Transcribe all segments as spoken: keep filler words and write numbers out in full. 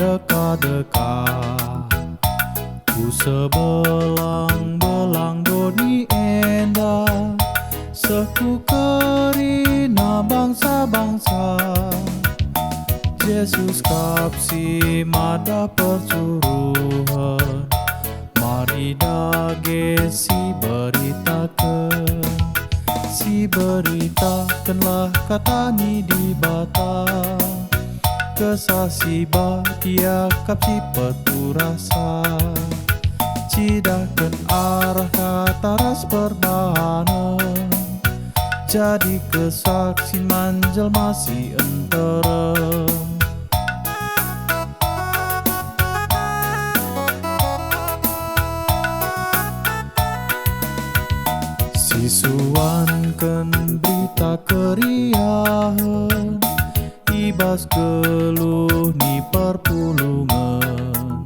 Deka-deka ku sebelang-belang doni enda, seh ku kerina bangsa-bangsa. Jesus kap si mada persuruhen, mari dage siberitaken. Siberitakenlah kata ni Dibata. Kesah si badia kap si peturasa. Cidahken arah kata ras perbahanen. Jadi kesaksin man jelma si nterem. Sisuanken berita keriahen i bas geluh ni perpulungen.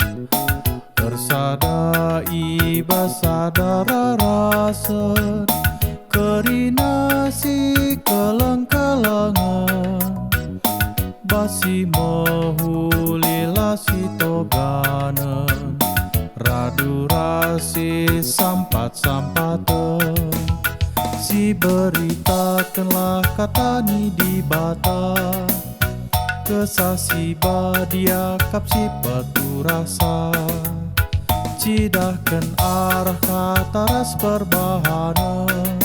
Ersada i bas sada rarasen, kerina si keleng-kelengen, bas si mehuli la si toganen, radu ras si sampat-sampaten. Siberitakenlah kata ni Dibata. Kesah si badia kap si peturasa. Cidahken arah kata ras perbahanen.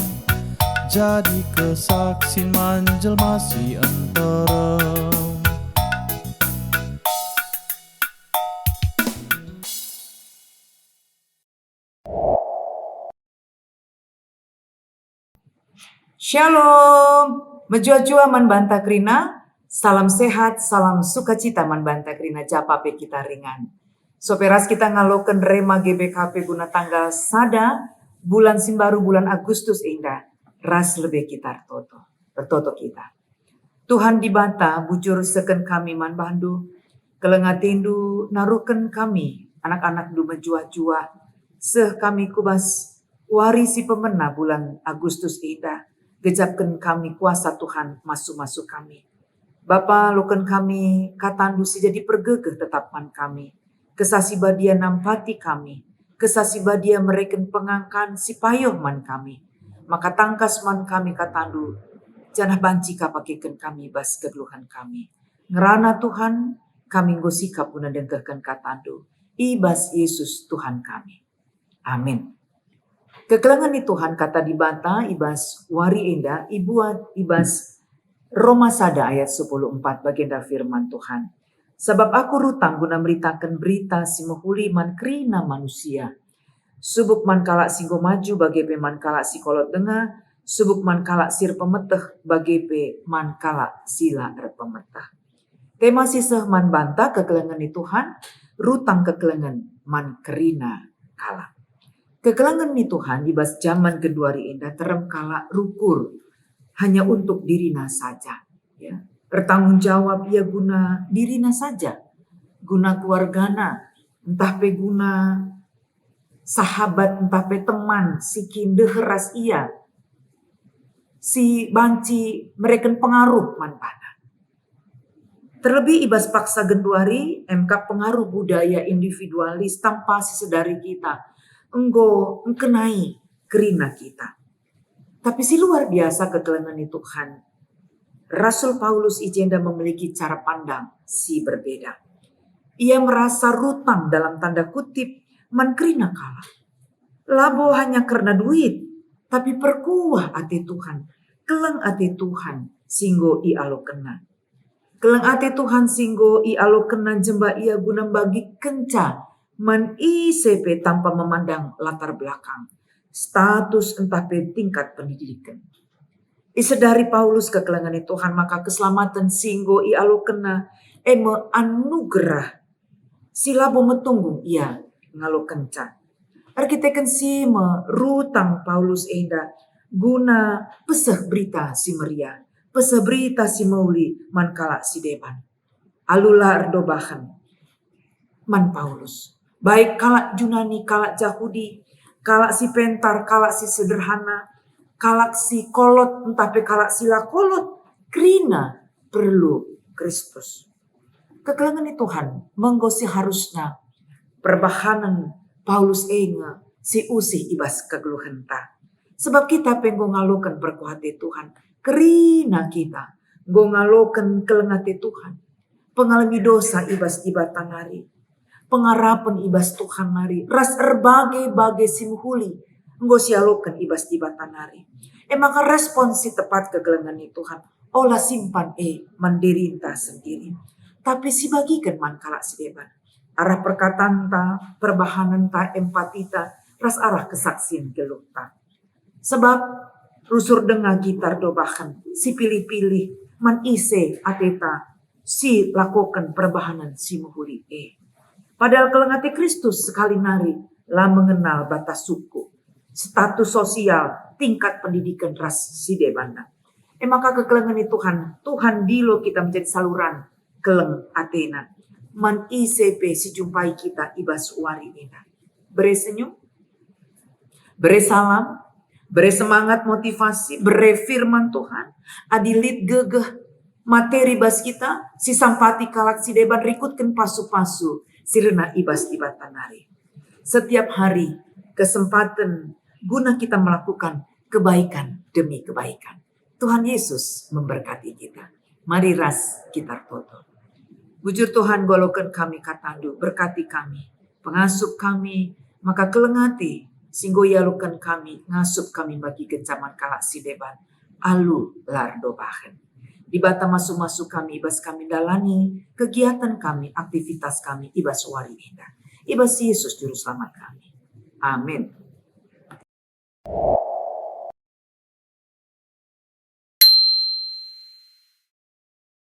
Jadi kesaksin man jelma si nterem. Shalom. Mejuah-juah man banta kerina. Salam sehat, salam sukacita man banta kerina, ja pe kita ringan. Sope ras kita ngaloken rema G B K P guna tanggal sada bulan si mbaru, bulan Agustus enda, ras lebe kita ertoto. Ertoto kita. Tuhan Dibata, bujur sehken kami man bandu. Keleng atendu naruhken kami, anak-anakndu mejuah-juah. Seh kami ku bas wari si pemena bulan Agustus enda. Gejapken kami kuasa Tuhan masu-masu kami. Bapa, aloken kami katandu si jadi pergegeh tetap man kami. Kesah si badia nampati kami. Kesah si badia mereken pengangkan si payoh man kami. Maka tangkas man kami katandu, janah banci ka pakeken kami bas kegeluhen kami. Ngerana Tuhan, kami enggo sikap guna ndengkehken katandu. I bas Yesus Tuhan kami. Amin. Kekelengen ni Tuhan, kata Dibata i bas wari enda ibuat i bas Roma sada ayat sepuluh empat, bagenda firman Tuhan. Sabap aku rutang guna meritaken berita si mehuli man kerina manusia. Subuk man kalak si enggo maju bage pe man kalak si kolot denga, subuk man kalak si erpemeteh bage pe man kalak si la erpemeteh. Tema si seh man banta kekelengen ni Tuhan, rutang kekelengen man kerina kalak. Kekelengen ni Tuhan i bas jaman genduari enda terem kalak rukur hanya untuk dirina saja. Ya. Ertanggung jawab ia guna dirina saja, guna keluargana, ntah pe guna sahabat, ntah pe teman si kin ndeher ras ia, si banci mereken pengaruh man bana. Terlebih i bas paksa genduari, emkap pengaruh budaya individualis tanpa sisedari kita enggo engkenai kerina kita. Tapi si luar biasa kekelengen ni Tuhan, Rasul Paulus i jenda memiliki cara pandang si berbeda. Ia merasa rutang dalam tanda kutip man kerina kalak. Labo hanya kerna duit, tapi perkuah ate Tuhan, keleng ate Tuhan si enggo ialokenna. Keleng ate Tuhan si enggo ialokenna jemba ia guna mbagikenca man ise pe tanpa memandang latar belakang, status ntah pe tingkat pendidiken. Isedari Paulus kekelengen ni Tuhan maka keselamaten si enggo ialokenna e me anugerah si labo metunggung ia ngalokenca. Erkiteken si me rutang Paulus enda guna peseh Berita Si Meriah, peseh Berita Si Mehuli man kalak si deban. Alu la erdobahen man Paulus, baik kalak Junani, kalak Jahudi, kalak si pentar, kalak si sederhana, kalak si kolot ntah pe kalak si la kolot, kerina perlu Kristus. Kekelengen ni Tuhan me enggo seharusna perbahanen Paulus e nge si usih i bas kegeluhenta. Sebab kita pe enggo ngaloken perkuah ate Tuhan, kerina kita enggo ngaloken keleng ate Tuhan, pengalemi dosa i bas Dibata nari, pengarapen i bas Tuhan nari, ras erbage-bage si mehuli enggo sialoken i bas Dibata nari. E maka respon si tepat kekelengen ni Tuhan ola simpan e man dirinta sendiri, tapi sibagiken man kalak si deban, arah perkatanta, perbahanenta, empatita, ras arah kesaksien geluhta. Sebab rusur denga kita erdobahen, sipilih-pilih man ise ateta si lakoken perbahanen si mehuli e. Padahal keleng ate Kristus sekali nari la mengenal batas suku, status sosial, tingkat pendidiken ras si debanna. E maka kekelengen ni Tuhan, Tuhan ndilo kita menjadi saluran keleng atena man ise pe si jumpai kita i bas wari enda. Bere senyum, bere salam, bere semangat motivasi, bere firman Tuhan, adi lit gegeh materi bas kita, si sampati kalak si deban, rikutken pasu-pasu si rena i bas Dibata nari. Setiap hari kesempaten guna kita melakukan kebaikan demi kebaikan. Tuhan Yesus memberkati kita. Mari ras kita ertoto. Bujur Tuhan, enggo aloken kami kataNdu, berkati kami, pengasup kami, maka keleng ate si enggo ialoken kami ngasup kami bagi gencaman kalak si deban alu la erdobahen. Dibata masu-masu kami i bas kami ndalani kegiatan kami, aktivitas kami i bas wari enda. I bas Yesus Juru Selamat kami. Amin.